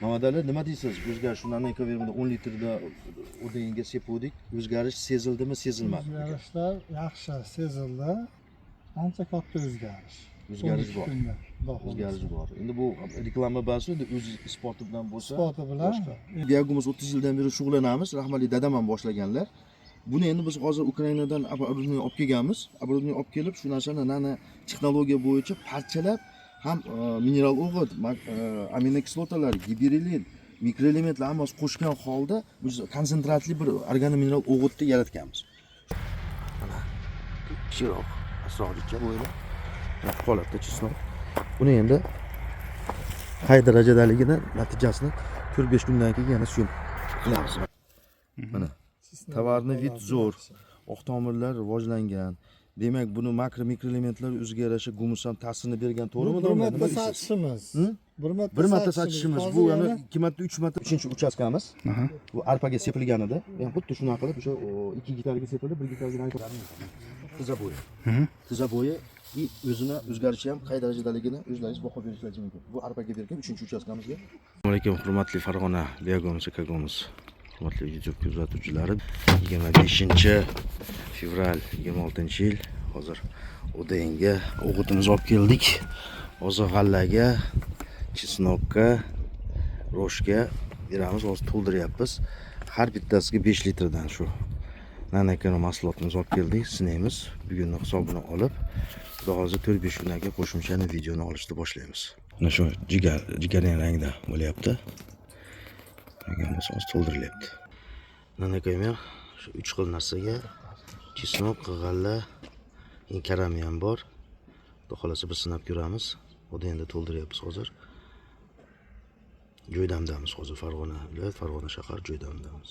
Mamadali, nima deysiz? O'zgarish shu nanoekovermada 10 litrda ODNga sepuvdik. O'zgarish sezildimi, sezilmadimi? O'zgarishlar yaxshi sezildi. Ancha katta o'zgarish. O'zgarish 12 bor. kunda, Xudo xohlasa. O'zgarish bor. Endi bu reklama ba'zi endi o'z isboti bilan bo'lsa. Isboti bilan. Boshqa. Biogumus 30 yildan beri shug'ullanamiz. Rahmatli dadam ham boshlaganlar. Buni endi biz hozir Ukrainadan оборудование olib kelganmiz. Оборудование olib kelib, shu narsani nano texnologiya bo'yicha parchalab ham mineral o'g'it, aminokislotalar, giberelin, mikroelementlar hammasi qo'shgan holda biz konsentratli bir organomineral o'g'itni yaratganmiz. Mana kichikroq, pastroqcha bo'yli. Mana holatda чеснок. Buni endi qay darajadaligini natijasini 4-5 kundan keyin yana syom qilamiz. Mana tovarni vid zo'r. Oq tomirlar rivojlangan. Demak, buni makro mikroelementlar o'ziga yarasha gumus ham ta'sirini bergan, to'g'rimi? Bu bir Domla? Nima marta deysiz? sotishimiz. Hı? Bir marta, Bir marta sotishimiz. Bu Hozir yana yana 2 marta, 3 marta, 3 uchastkamiz. Bu arpaga sepilganida, yani xuddi shunaqa qilib o'sha 2 gektarga sepilib, 1 gektarga tiza bo'yi. Tiza bo'yi и o'zini o'zgarishi ham qay darajadaligini o'zlaringiz baho berishlaringiz mumkin. Bu arpaga bergan 3-uchastkamizga. Assalomu alaykum, hurmatli Farg'ona Biogumus Ekogumus hurmatli YouTube kuzatuvchilari. 25 fevral 26 yil hozir ODNga o'g'itimiz olib keldik. Hozir g'allaga, chesnokka, roshka beramiz. Hozir to'ldiryapmiz. Har bittasiga 5 litrdan shu nanakano mahsulotimizni olib keldik. Sinaymiz. Bugunni hisobini olib, xudo xohlasa 4-5 kundan keyin qo'shimchani videoni olishni boshlaymiz. Mana shu jigar, jigarrang rangda bo'lyapti. Degan bo'lsa hozir to'ldirilyapti. Nanakoymer shu 3 xil narsaga chesnok, g'alla, keyin karami ham bor. Xudo xohlasa bir sinab ko'ramiz. Endi to'ldiryapmiz hozir. Jo'ydamdamiz hozir, Farg'ona viloyat, Farg'ona shahar Jo'ydamdamiz.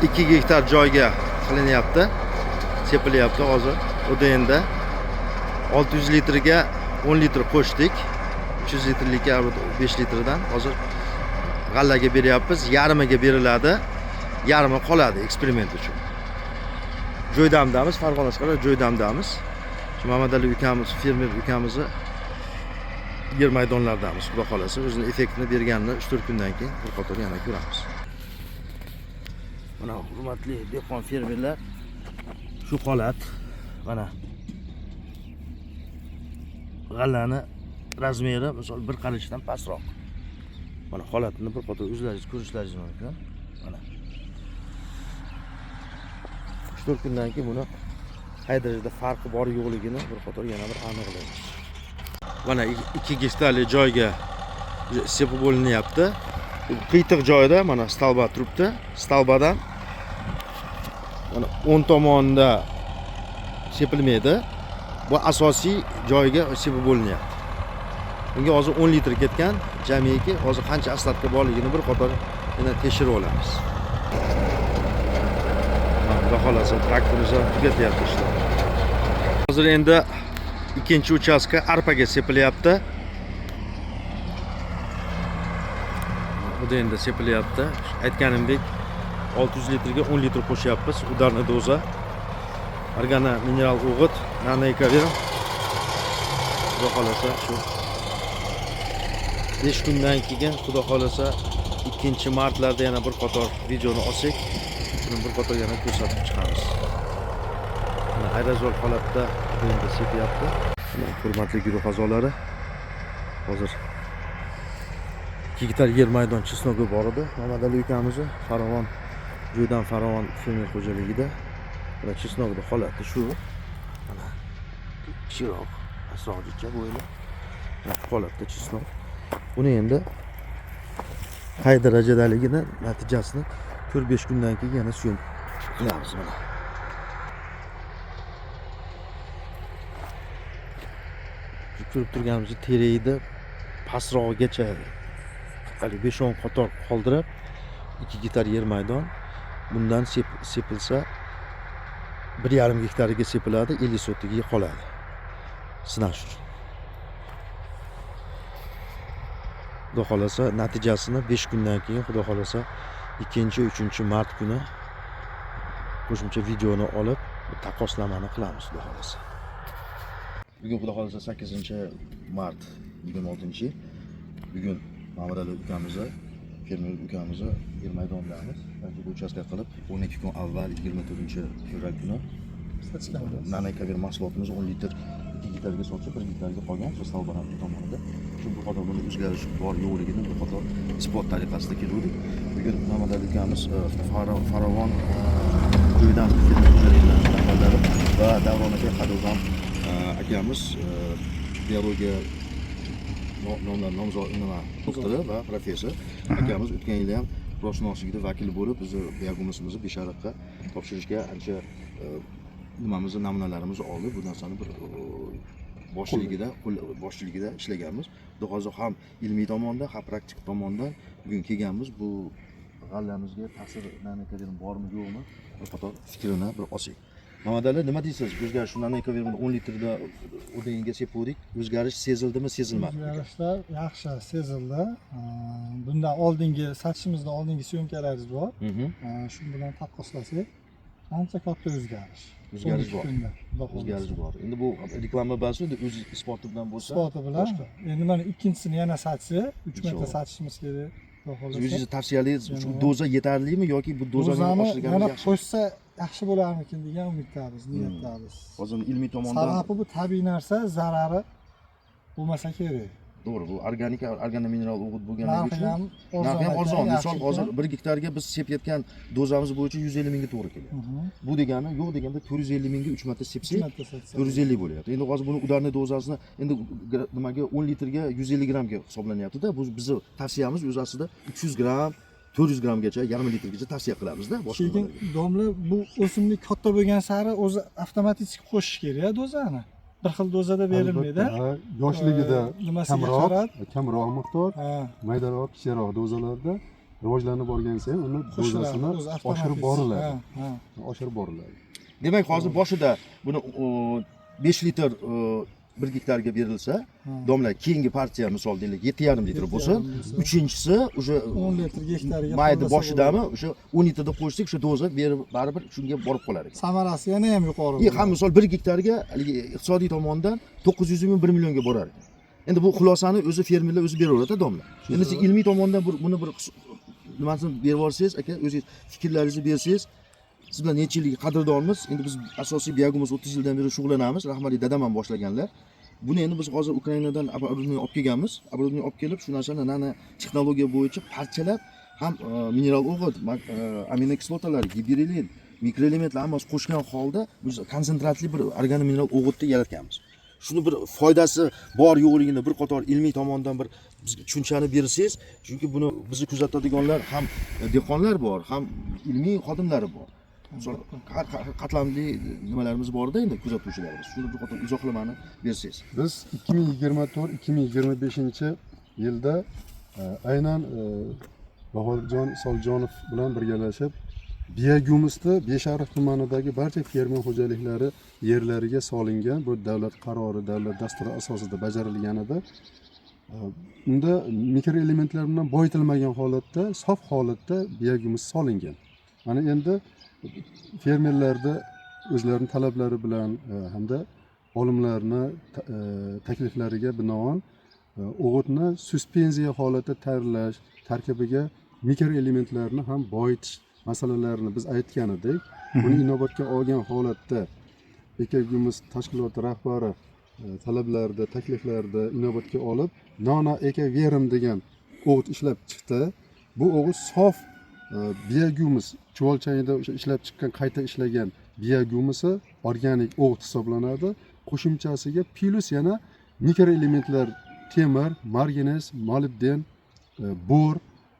2 gektar joyga qilinyapti. Sepilyapti hozir. ODNda 600 litrga 10 litr qo'shdik. 300 litrlikka 5 litrdan hozir g'allaga beryapmiz. Yarmiga beriladi, yarmi qoladi eksperiment uchun. Jo'ydamdamiz, Farg'ona shahri Jo'ydamdamiz. Shu Mamadali ukamiz, fermer ukamizni yer maydonlaridamiz. Xudo xohlasa o'zini effektini berganini 3-4 kundan keyin bir qator yana ko'ramiz. Mana hurmatli dehqon fermerlar, shu holat mana g'allani razmeri misol bir qarichdan pastroq. Mana holatini bir qator o'zlaringiz ko'rishlaringiz mumkin. Mana 3-4 kundan keyin buni qay darajada farqi bor yo'qligini bir qator yana bir aniqlaymiz. Mana 2 gektarli joyga sepib bo'linyapti. Qiytiq joyda mana stolba turibdi. Stolbadan mana o'ng tomonda sepilmaydi. Bu asosiy joyga sepib bo'linyapti. Bunga hozir 10 litr ketgan, jamiki hozir qancha aslatga borligini bir qator yana tekshirib olamiz. Mana xudo xohlasa traktorimiz ham tugatyapti ishlar. Hozir endi ikkinchi uchastka arpaga sepilyapti. Bu endi sepilyapti. Aytganimdek 600 litrga 10 litr qo'shyapmiz. Udarni doza. Organa mineral o'g'it, nanoekover. Xudo xohlasa shu 5 kundan keyin xudo xohlasa 2 martlarda yana bir qator videoni olsak, buni bir qator yana ko'rsatib chiqamiz. Mana aerozol holatda bu endi sepyapti. Mana hurmatli guruh a'zolari, hozir 2 gektar yer maydon chesnogi bor edi. Mamadali ukamizni Farovon Jo'dan Farovon fermer xo'jaligida. Mana chesnogida holati shu. Mana kichikroq, pastroqcha bo'yli. Mana holatda chesnok. Buni endi qay darajadaligini natijasini 4-5 kundan keyin yana syom qilamiz mana. Ko'rib turganimizdek teriyda pastrog'igacha hali 5-10 qator qoldirib 2 gektar yer maydon bundan sepilsa 1,5 gektariga sepiladi, 50 sotiga qoladi. Sinash uchun. Xudo xohlasa natijasini 5 kundan keyin xudo xohlasa 2-3 mart kuni qo'shimcha videoni olib taqqoslamani qilamiz xudo xohlasa. Bugun xudo xohlasa 8 mart 26 yil. Bugun Mamadali ukamizni, fermer ukamizni yer maydonidamiz. Ancha uchastka qilib 12 kun avval 24 fevral kuni Sachganmiz. Nanoekover mahsulotimiz 10 litr 2 gektarga sochib, 1 gektarga qolgan shu Salbarabli tomonida. Shu bir qator buni o'zgarish bor yo'qligini bir qator isbot tariqasida keluvdik. Bugun Mamadali ukamiz Farovon joydan fermer xo'jaliklari rahbarlari va Davron aka qadrdon akamiz, biologiya nomlar nomzod nima doktori va professor akamiz o'tgan yili ham tuproqshunosligida vakil bo'lib, bizni biogumusimizni Beshariqqa topshirishga ancha nimamizni, namunalarimizni oldi. Bu narsani bir boshchiligida boshchiligida ishlaganmiz. Xudo xohlasa, ham ilmiy tomondan, ham praktik tomondan bugun kelganmiz. Bu g'allamizga ta'sir nanoekoverin bormi, yo'qmi, bir qator fikrini bir olsak. Mamadali, nima deysiz? O'zgarish, shu nanoekoverin 10 litrda o'dinga sepuvdik, o'zgarish sezildimi, sezilmadimi? O'zgarishlar yaxshi sezildi. Bundan oldingi sachishimizdan oldingi syomkalarimiz bor. Shu bilan taqqoslasak, ancha katta o'zgarish. O'zgarish 12 bor. kunda, xudo xohlasa. O'zgarish bor. Endi bu reklama basi, endi o'z isboti bilan bo'lsa, Isboti bilan. boshqa. Endi mana ikkinchisini yana sachsa, 3 marta Inshaalloh. sachishimiz kerak. Xudo Siz xohlasa. o'zingizni tavsiyalingiz shu Yana- doza yetarlimi yoki bu dozani Dozani oshirganimiz yana yaxshi? qo'shsa yaxshi bo'larmikin degan umiddamiz, niyatdamiz. Hozir ilmiy tomondan Sababi bu tabiiy narsa, zarari bo'lmasa kerak. To'g'ri, bu organik, organomineral o'g'it bo'lganligi Narxi uchun ham arzon narxi ham ekan, arzon. yaxshi Misol, hozir ekan. 1 gektarga biz sepayotgan dozamiz bo'yicha 150 mingga to'g'ri kelyapti. Bu degani, yo'q deganda 450 mingga 3 marta Uch sepsak, marta satsa. 450 bo'lyapti. Endi hozir buni ударный dozasini endi nimaga 10 litrga 150 grammga hisoblanyapti-da. Bu bizni tavsiyamiz o'zi aslida 300 gramm, 400 grammgacha, yarim litrgacha tavsiya qilamizda boshqa Keyin nimalarga. domla, bu o'simlik katta bo'lgan sari o'zi avtomatik qo'shish kerak dozani. Bir xil dozada berilmaydi. Albatta, ha, yoshligida Nimasiga kamroq, qarab? kamroq miqdor, Ha, maydaroq, kichikroq dozalarda, rivojlanib borgan sayin uni qo'shiladi, dozasini o'zi avtomatik. oshirib boriladi. Ha, ha. Oshirib boriladi. Demak, hozir boshida buni 5 litr 1 gektarga berilsa, domla, keyingi partiya, misol deylik, 7,5 litr bo'lsa, 7,5 bo'lsa. Uchinchisi уже 10 litr gektarga mayda qo'llasa boshidami, bo'ladi. o'sha 10 litrda qo'shsak, o'sha doza berib baribir shunga borib qolar ekan. Samarasi yana ham yuqori И bo'ladi. ham misol 1 gektarga haligi iqtisodiy tomondan 900 ming, 1 millionga borar ekan. Endi bu xulosani o'zi fermerlar o'zi beraveradi, domla. Endi siz ilmiy tomondan bir buni bir nimasini berib yuborsangiz, aka, o'zingiz fikrlaringizni bersangiz, siz bilan necha yillik qadrdonmiz. Endi biz asosiy biogumus 30 yildan beri shug'ullanamiz. Rahmatli dadam ham boshlaganlar. Buni endi biz hozir Ukrainadan оборудование olib kelganmiz. Оборудование olib kelib, shu narsani nano texnologiya bo'yicha parchalab, ham mineral o'g'it, aminokislotalar, giberelin, mikroelementlar hammasi qo'shgan holda biz konsentratli bir organomineral o'g'itni yaratganmiz. Shuni bir foydasi bor yo'qligini bir qator ilmiy tomondan bir bizga tushunchani bersangiz, chunki buni bizni kuzatadiganlar ham dehqonlar bor, ham ilmiy xodimlari bor. Misol, har har qatlamli nimalarimiz borda endi kuzatuvchilarimiz. Shuni bir qator izohlamani bersangiz. Biz 2024-2025 yilda aynan Bahodirjon Soljonov bilan birgalashib biogumusni Beshariq tumanidagi barcha fermer xo'jaliklari yerlariga solingan, bu davlat qarori, davlat dasturi asosida bajarilgan edi. Unda mikroelementlar bilan boyitilmagan holatda, sof holatda biogumus solingan. Mana endi fermerlarda o'zlarining talablari bilan hamda olimlarni takliflariga binoan o'g'itni suspenziya holatda tayyorlash, tarkibiga mikroelementlarni ham boyitish masalalarini biz aytgan edik. Buni inobatga olgan holatda Ekogumus tashkiloti rahbari talablarida, takliflarida inobatga olib, Nano Eko Verim degan o'g'it ishlab chiqdi. Bu o'g'it sof biogumus, chuvolchangda o'sha ishlab chiqqan, qayta ishlagan biogumusi organik o'g'it hisoblanadi. Qo'shimchasiga plyus yana mikroelementlar: temir, marganes, molibden, bor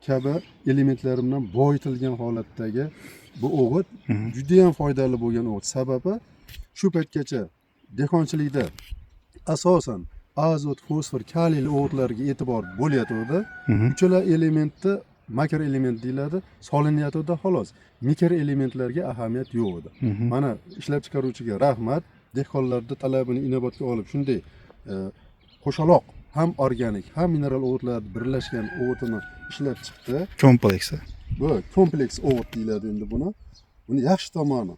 kabi elementlar bilan boyitilgan holatdagi bu o'g'it judayam foydali bo'lgan o'g'it. Sababi, shu paytgacha dehqonchilikda asosan azot, fosfor, kaliyli o'g'itlarga e'tibor bo'layotgandi. Uchala elementni makroelement deyiladi, solinayotgandi xolos, mikroelementlarga ahamiyat yo'q edi. Mana ishlab chiqaruvchiga rahmat, dehqonlarni talabini inobatga olib, shunday qo'shaloq, ham organik, ham mineral o'g'itlar birlashgan o'g'itini ishlab chiqdi. Kompleksi. Bu kompleks o'g'it deyiladi endi buni. Buni yaxshi tomoni,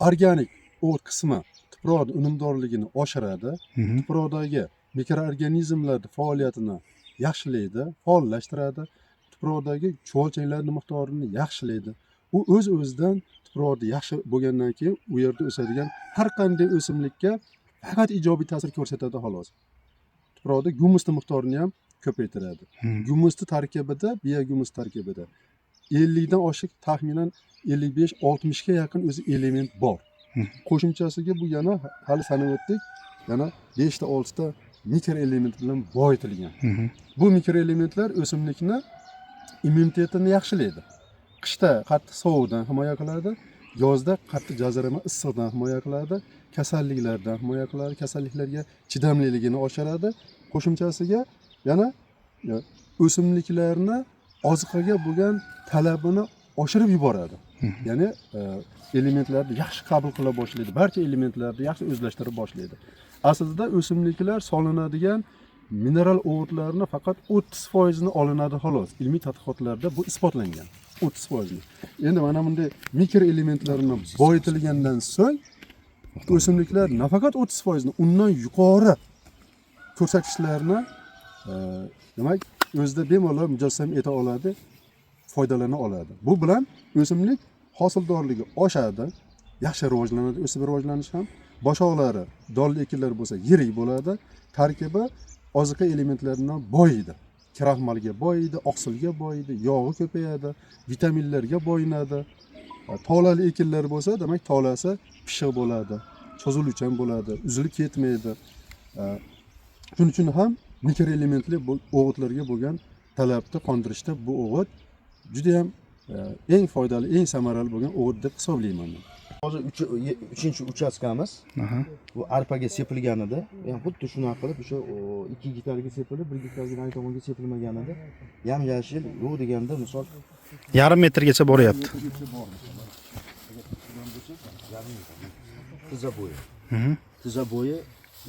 organik o'g'it qismi tuproqni unumdorligini oshiradi, tuproqdagi mikroorganizmlarni faoliyatini yaxshilaydi, faollashtiradi, tuproqdagi chuvalchanglarning miqdorini yaxshilaydi. U o'z o'zidan tuproqda yaxshi bo'lgandan keyin u yerda o'sadigan har qanday o'simlikka faqat ijobiy ta'sir ko'rsatadi xolos. Tuproqda gumusni miqdorini ham ko'paytiradi. Gumusni tarkibida, biogumus tarkibida 50 dan oshiq, taxminan 55-60 ga yaqin o'zi element bor. Qo'shimchasiga bu yana hali sanab o'tdik, yana 5 ta 6 ta mikroelement bilan boyitilgan. Bu mikroelementlar o'simlikni immunitetini yaxshilaydi. Qishda qattiq sovuqdan himoya qiladi, yozda qattiq jazirama issiqdan himoya qiladi, kasalliklardan himoya qiladi, kasalliklarga chidamliligini oshiradi. Qo'shimchasiga yana o'simliklarni oziqaga bo'lgan talabini oshirib yuboradi. Ya'ni elementlarni yaxshi qabul qila boshlaydi, barcha elementlarni yaxshi o'zlashtirib boshlaydi. Aslida o'simliklar solinadigan mineral o'g'itlarni faqat 30%ni olinadi xolos. Ilmiy tadqiqotlarda bu isbotlangan. 30%ni. Endi mana bunday mikroelementlar bilan boyitilgandan so'ng o'simliklar nafaqat 30%ni, undan yuqori ko'rsatkichlarni demak o'zida bemalol mujassam eta oladi, foydalana oladi. Bu bilan o'simlik hosildorligi oshadi, yaxshi rivojlanadi, o'sib rivojlanishi ham. Boshoqlari donli ekinlar bo'lsa yirik bo'ladi, tarkibi oziqa elementlaridan boyiydi. Kraxmalga boyiydi, oqsilga boyiydi, yog'i ko'payadi, vitaminlarga boyinadi. Tolali ekinlar bo'lsa, demak tolasi pishiq bo'ladi, cho'ziluvchan bo'ladi, uzilib ketmaydi. Shuning uchun ham mikroelementli o'g'itlarga bo'lgan talabni qondirishda bu o'g'it juda ham eng foydali, eng samarali bo'lgan o'g'it deb hisoblayman men. Hozir uchinchi uchastkamiz. Bu arpaga sepilganida ham xuddi shunaqa qilib o'sha 2 gektarga sepilib, 1 gektarga nari tomonga sepilmaganida yam yashil yo'q deganda misol Yarim metrgacha boryapti. Tiza bo'yi. Tiza bo'yi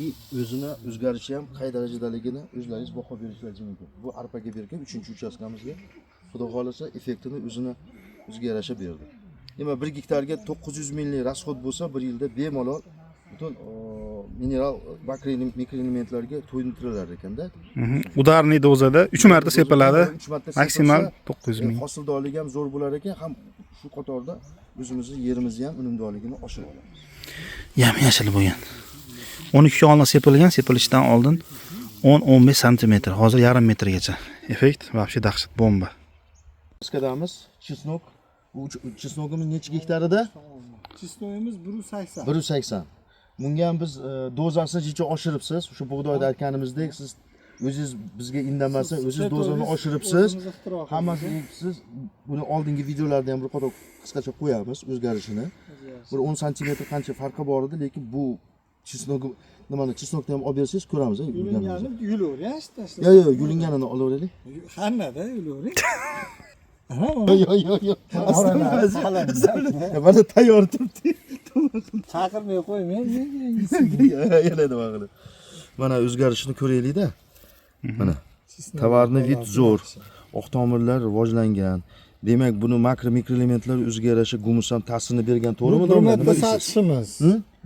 и o'zini o'zgarishi ham qay darajadaligini o'zlaringiz baho berishlaringiz mumkin. Bu arpaga bergan uchinchi uchastkamizga xudo xohlasa effektini o'zini o'ziga yarasha berdi. Demak, 1 gektarga 900 minglik расход bo'lsa, bir yilda bemalol butun mineral makro mikroelementlarga to'yintirilar ekanda. Ударный dozada 3 marta sepiladi. Uch marta Maksimal sepilsa, 900 ming. Hosildorligi ham zo'r bo'lar ekan, ham shu qatorda o'zimizni yerimizni ham unumdorligini oshira olamiz. Yam yashil bo'lgan. 12 kun oldin sepilgan, sepilishdan oldin 10-15 santimetr, hozir yarim metrgacha. Effekt вообще dahshat, bomba. Uchastkadamiz, чеснок. Bu чеснок imiz necha gektarida? Чеснок imiz 180. 180. Bunga ham biz dozasini jicha oshiribsiz. O'sha bug'doyda aytganimizdek, siz o'zingiz bizga indamasdan o'zingiz dozani oshiribsiz. O'zimiz ixtiro qildik. Hammasini siz buni oldingi videolarda ham bir qator qisqacha qo'yamiz o'zgarishini. Bir 10 santimetr qancha farqi bor edi, lekin bu чеснок nimani чеснок ni ham olib bersangiz ko'ramiz Yulinganini yulavering, Yo'q, yo'q, yulinganini olaveraylik. Hammada yulavering. Yo'q, yo'q, yo'q. Mana tayyor turibdi. Chaqirmay qo'ymang. Yana nima qilib. Mana o'zgarishini ko'raylik-da. Mana товарный вид zo'r. Oq tomirlar rivojlangan. Demak, buni makro mikroelementlar o'ziga yarasha gumus ham ta'sirini bergan, to'g'rimi? Bir Domla? marta Nima deysiz? sachishimiz.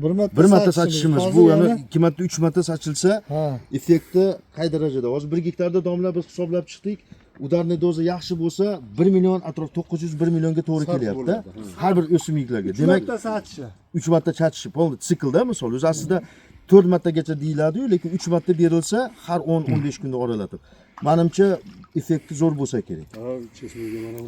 Bir marta Bir marta sachishimiz. Bu Hozir yana yana- ikki marta, uch marta sachilsa, Ha. effekti qay darajada? Hozir 1 gektarda domla biz hisoblab chiqdik. Ударный doza yaxshi bo'lsa, 1 million atrof 900 1 millionga to'g'ri kelyapti. Har bir o'simliklarga. Uch Demak, marta sachishi. 3 marta chachishi, полный siklda misol. O'zi aslida 4 martagacha deyiladi-yu, lekin 3 marta berilsa, har 10-15 kunda oralatib. Manimcha, effekti zo'r bo'lsa kerak.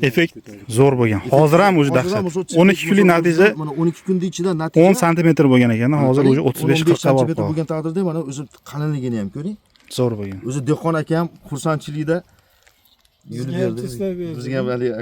Effekt zo'r bo'lgan. Hozir ham уже Hozir ham dahshat. misol 12 kunlik natija mana 12 kunda ichida natija 10 santimetr bo'lgan ekan, hozir уже 35 40 ga borib santimetr qoldi. bo'lgan taqdirda mana o'zi qalinligini ham ko'ring. Zo'r bo'lgan. O'zi dehqon aka ham xursandchilikda yurib Bizga ham berdi. чеснок berdi. Bizga ham haligi